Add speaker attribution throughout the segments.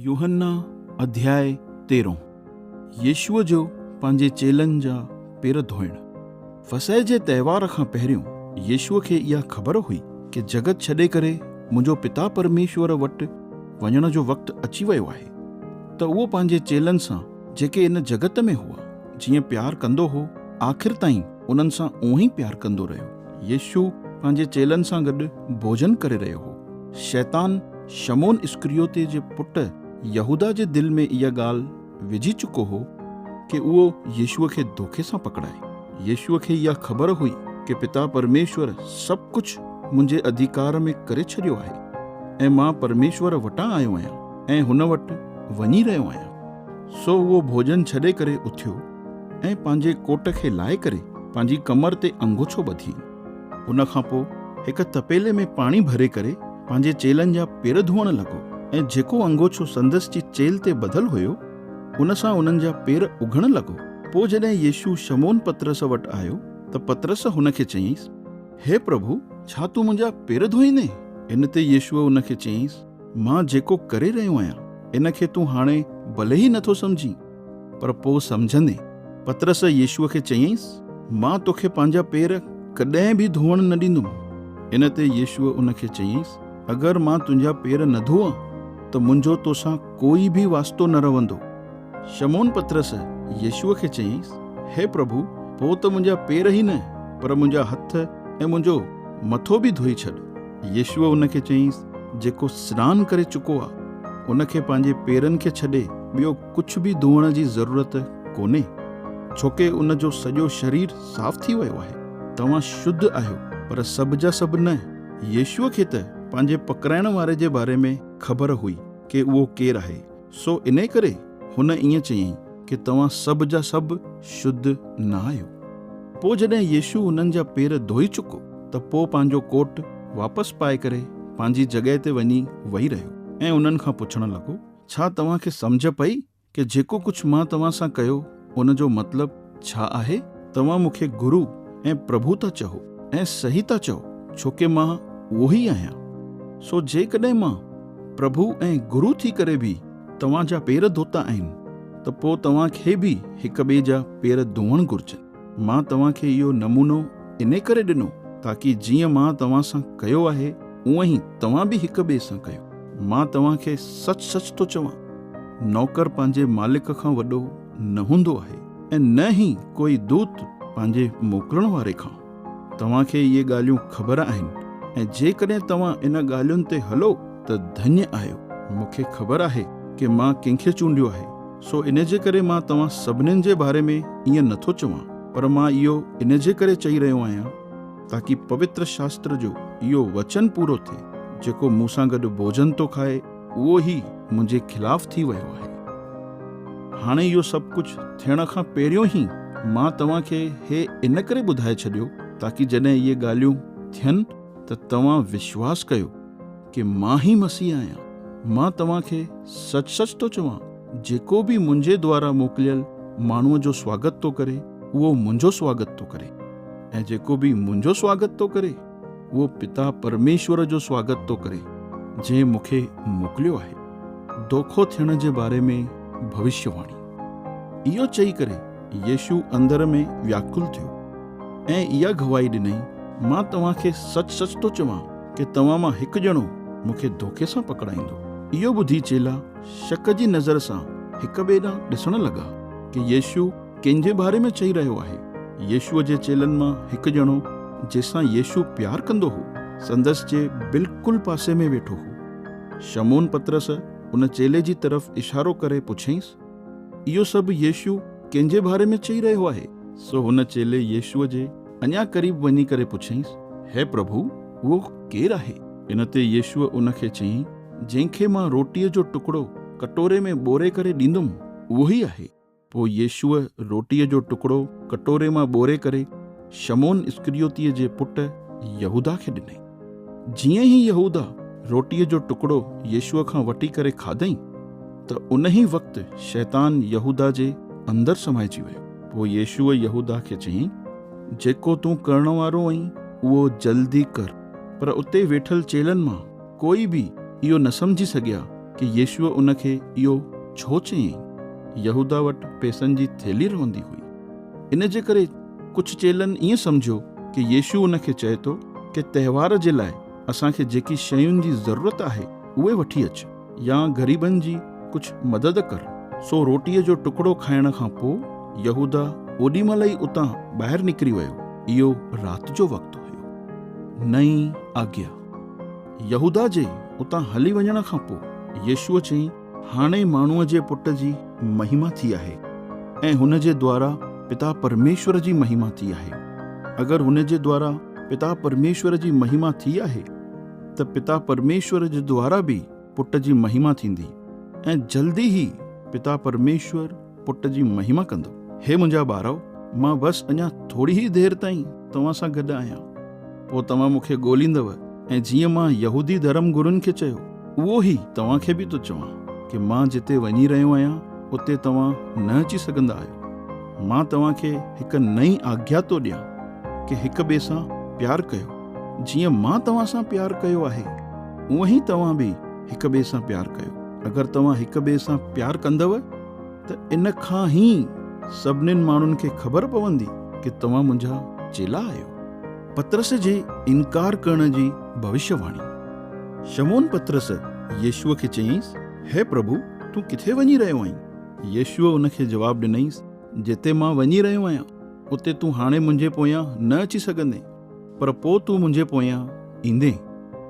Speaker 1: يوحنا اڌياء تيرهون، يسوع جو پنهنجي چيلن جا پير ڌوئڻ. فصح جي تهوار کان پهريون يسوع کي اها خبر هئي ڪي جڳت ڇڏي ڪري منهنجو پتا پرميشور وٽ وڃڻ جو وقت اچي ويو آهي، ته اهو پنهنجي چيلن سان جيڪي ان جڳت ۾ هئا، جيئن پيار ڪندو هو، آخر تائين انهن سان اونهن ئي پيار ڪندو رهيو. يسوع پنهنجي چيلن سان گڏ ڀوڄن ڪري رهيو هو. شيطان شمعون اسڪريوتي جي پٽ يهوداه جي دل ۾ اها ڳالهه وجهي چڪو هو ڪي اهو يسوع کي دوکي سان پڪڙائي. يسوع کي اها خبر هئي ڪي پتا پرميشور سڀ ڪجهه منهنجي اڌيڪار ۾ ڪري ڇڏيو آهي ۽ مان پرميشور وٽان آيو آهيان ۽ هن وٽ وڃي رهيو آهيان. سو اهو ڀوڄن ڇڏي ڪري اٿيو ۽ پنهنجي ڪوٽ کي لاهي ڪري پنهنجي ڪمر تي انگوڇو ٻڌيائين. ان کان پوء هڪ تپيلي ۾ پاڻي ڀري ڪري پنهنجي چيلن جا پير ڌوئڻ لڳو ۽ جيڪو انگوڇو سندس جي چيلهه تي ٻڌل هيو، ان سان انهن جا پير اگهڻ لڳو. پوء جڏهن يسوع شمعون پطرس وٽ آيو ته پطرس هن کي چيائينس، هي پرڀو، ڇا تون منهنجا پير ڌوئيندين؟ ان تي يسوع ان کي چيائينس، مان جيڪو ڪري رهيو آهيان، ان کي تون هاڻي ڀلي ئي نٿو سمجهين، پر پوء سمجهندين. پطرس يسوع کي چيائينس، مان توکي پنهنجا پير ڪڏهن به ڌوئڻ نه ڏيندم. ان تي يسوع ان کي چيائينس، اگر مان تنهنجا پير نه ڌوئان ته منهنجو توسان ڪوئي به واسطو نه رهندو. شمعون پطرس يسوع کي چيائينس، هي پرڀو، پوء ته منهنجا پير ئي نه، پر منهنجا هٿ ۽ منهنجو مٿو به ڌوئي ڇڏ. يسوع ان کي چيائينس، جيڪو سنان ڪري چڪو آ، ان کي پنهنجي پيرن کي ڇڏي ٻيو ڪجهه به ڌوئڻ جي ضرورت ڪونهي، ڇوڪه ان جو سڄو شرير صاف ٿي ويو آهي. توهان شڌ آهيو، پر سڀ جا سڀ نه. يسوع کي ته پنهنجي پڪڙائڻ واري جي باري ۾ خبر هئي ڪي اهو ڪير آهي، سو انهي ڪري هن ائين چيائين ڪي توهان سڀ جا سڀ شڌ نه آهيو. پوء جڏهن يسوع انهن جا پير ڌوئي چڪو ته پوء پنهنجو ڪوٽ واپس پائي ڪري پنهنجي جڳهه تي وڃي ويهي رهيو ۽ انهن کان پڇڻ لڳو، ڇا توهان کي سمجهه پئي ڪي جيڪو ڪجهه مان توهان سان ڪيو ان جو مطلب ڇا آهي؟ توهان مون کي گرو ۽ پرڀو ٿا چئو ۽ صحيح ٿا چئو، ڇوڪه مان اهو ئي آهيان. سو جيڪڏهن مان پرڀو ۽ گرو ٿي ڪري به توهان جا پير ڌوتا آهن ته پوء توهان کي به هڪ ٻئي جا پير ڌوئڻ گهرجن. مان توهان کي اهو نمونو انهي ڪري ڏنو تاڪي جيئن مان توهان سان ڪيو آهي اونئن ئي توهان به هڪ ٻئي سان ڪيو. مان توهان کي سچ سچ ٿو چوان، نوڪر پنهنجي مالڪ کان وڏو نه هوندو آهي ۽ نه ئي ڪوئي دوت پنهنجي موڪلڻ واري کان. توهان کي اهي ڳالهيون خبر آهن ۽ جيڪڏهن توهان ان ڳالهين تي هلو ته ڌڃ آهيو. مون کي خبر آهي ڪي مان ڪنهن کي چونڊيو آهي. سو ان جي ڪري مان توهان سڀنين جي باري ۾ ائين نه ٿو چوان، پر مان اهو ان جي ڪري چئي رهيو آهيان، تاڪي پوتر شاستر جو اهو وچن پورو ٿئي، جيڪو مون سان گڏ ڀوڄن ٿو کائي، اهو ئي منهنجي خلاف ٿي ويو آهي. هاڻي اهو سڀ ڪجهه ٿيڻ کان پهريون ئي مان توهان کي هي ان ڪري ٻڌائي ڇڏيو، تاڪي جڏهن اهي ڳالهيون ٿين ته توهان وشواس ڪيو. ڪي مان ئي مسيح آهيان. مان توهان کي سچ سچ ٿو چوان، جيڪو به منهنجي دوارا موڪليل ماڻهوء جو سواگت ٿو ڪري، اهو منهنجو سواگت ٿو ڪري، ۽ جيڪو به منهنجو سواگت ٿو ڪري، اهو پتا پرميشور جو سواگت ٿو ڪري، جنهن مون کي موڪليو آهي. دوکو ٿيڻ جي باري ۾ ڀوشيه واڻي. اهو چئي ڪري يسوع اندر ۾ وياڪل ٿيو، ۽ اها گواهي ڏنائين، مان توهان کي سچ سچ ٿو چوان، ڪي توهان مان هڪ ڄڻو مون کي ڌوڪي سان پڪڙائيندو. اهو ٻڌي چيلا شڪ جي نظر سان هڪ ٻئي ڏانهن ڏسڻ لڳا ڪي يسوع ڪنهن جي باري ۾ چئي رهيو آهي. يسوع جي چيلن مان هڪ ڄڻو جنهن سان يسوع پيار ڪندو هو، سندس جي بلڪل پاسي ۾ ويٺو هو. شمعون پطرس ان چيلي جي طرف اشارو ڪري پڇيائينس، اهو سڀ يسوع ڪنهن جي باري ۾ چئي رهيو آهي؟ سو هن چيلي يسوع جي اڃا قريب وڃي ڪري پڇيائينس، هي پرڀو، اهو ڪير آهي؟ ان تي يسوع ان کي چيائين، جنهن کي مان روٽيء جو ٽڪڙو ڪٽوري ۾ ٻوري ڪري ڏيندم، اهو ئي آهي. پوء يسوع روٽيء جو ٽڪڙو ڪٽوري مان ٻوري ڪري شمعون اسڪريوتيء جي پٽ يهوداه کي ڏنائين. جيئن ئي يهوداه روٽيء جو ٽڪڙو يسوع کان وٺي ڪري کاڌائين، ته انهي وقت شيطان يهوداه جي اندر سمائجي ويو. پوء يسوع يهوداه کي چيائين، جيڪو تون ڪرڻ وارو آهين، اهو جلدي ڪر. پر اتي ويٺل چيلن مان ڪوئي به اهو نه سمجهي سگهيا ڪي يسوع ان کي اهو ڇو چيائين. يهوداه وٽ پئسن جي ٿيلهي رهندي هئي. ان جي ڪري ڪجهه چيلن ائين سمجهيو ڪي يسوع ان کي چئي ٿو ڪي تهوار جي لاء اسان کي جيڪي شين جي ضرورت آهي اهي وٺي اچ يا غريبن جي ڪجهه مدد ڪر. سو روٽيء جو ٽڪڙو کائڻ کان پوء يهوداه اوڏي مهل ئي اتان ٻاهر نڪري ويو. اهو رات جو وقت هيو. نئين آگيا. يهوداه جي اتان هلي وڃڻ کان پوء يسوع چيائين، هاڻي ماڻهوء جي پٽ جي مهما ٿي آهي ۽ هن جي دوارا پتا پرميشور جي مهما ٿي آهي. اگر هن جي دوارا پتا پرميشور جي مهما ٿي آهي ته پتا پرميشور جي دوارا به پٽ جي مهما ٿيندي ۽ جلدي ئي پتا پرميشور پٽ جي مهما ڪندو. هي منهنجا ٻارؤ، مان بس اڃا ٿوري ئي دير تائين توهان سان گڏ آهيان. پوء توهان مون کي ڳوليندؤ ۽ جيئن مان يهودي ڌرم گرن کي چيو، اهو ئي توهان کي به ٿو چوان ڪي مان جتي وڃي رهيو آهيان، اتي توهان نه اچي سگهندا آهيو. مان توهان کي هڪ نئين آگيا ٿو ڏيان ڪي هڪ ٻئي سان پيار ڪيو. جيئن مان توهان سان پيار ڪيو آهي، اونئن ئي توهان به هڪ ٻئي سان پيار ڪيو. اگر توهان هڪ ٻئي سان پيار ڪندؤ ته ان کان ئي سڀنين ماڻهن کي خبر پوندي ڪي توهان منهنجا چيلا آهيو. پطرس جي انڪار ڪرڻ جي ڀوشيه واڻي. شمعون پطرس يسوع کي چيائينس، هي پرڀو، تون ڪٿي وڃي رهيو آهين؟ يسوع ان کي جواب ڏنائينس، جتي مان وڃي رهيو آهيان، اتي تون هاڻي منهنجي پويان نه اچي سگهندين، پر پوء تون منهنجي پويان ايندين.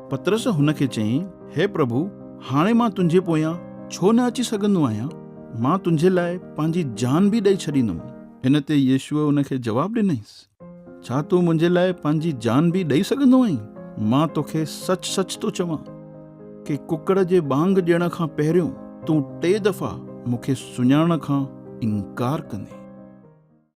Speaker 1: پطرس هن کي چيائين، هي پرڀو، هاڻي مان تنهنجي پويان ڇو نه اچي سگهندو آهيان؟ مان تنهنجي لاء پنهنجي جان به ڏئي ڇڏيندم. ان تي يسوع ان کي جواب ڏنائينس، ڇا تون منهنجي لاء پنهنجي جان به ڏئي سگهندو آهين؟ مان توکي سچ سچ ٿو چوان ڪي ڪڪڙ جي ٻانگ ڏيڻ کان پهريون تون ٽي دفعا مون کي سڃاڻڻ کان انڪار ڪندين.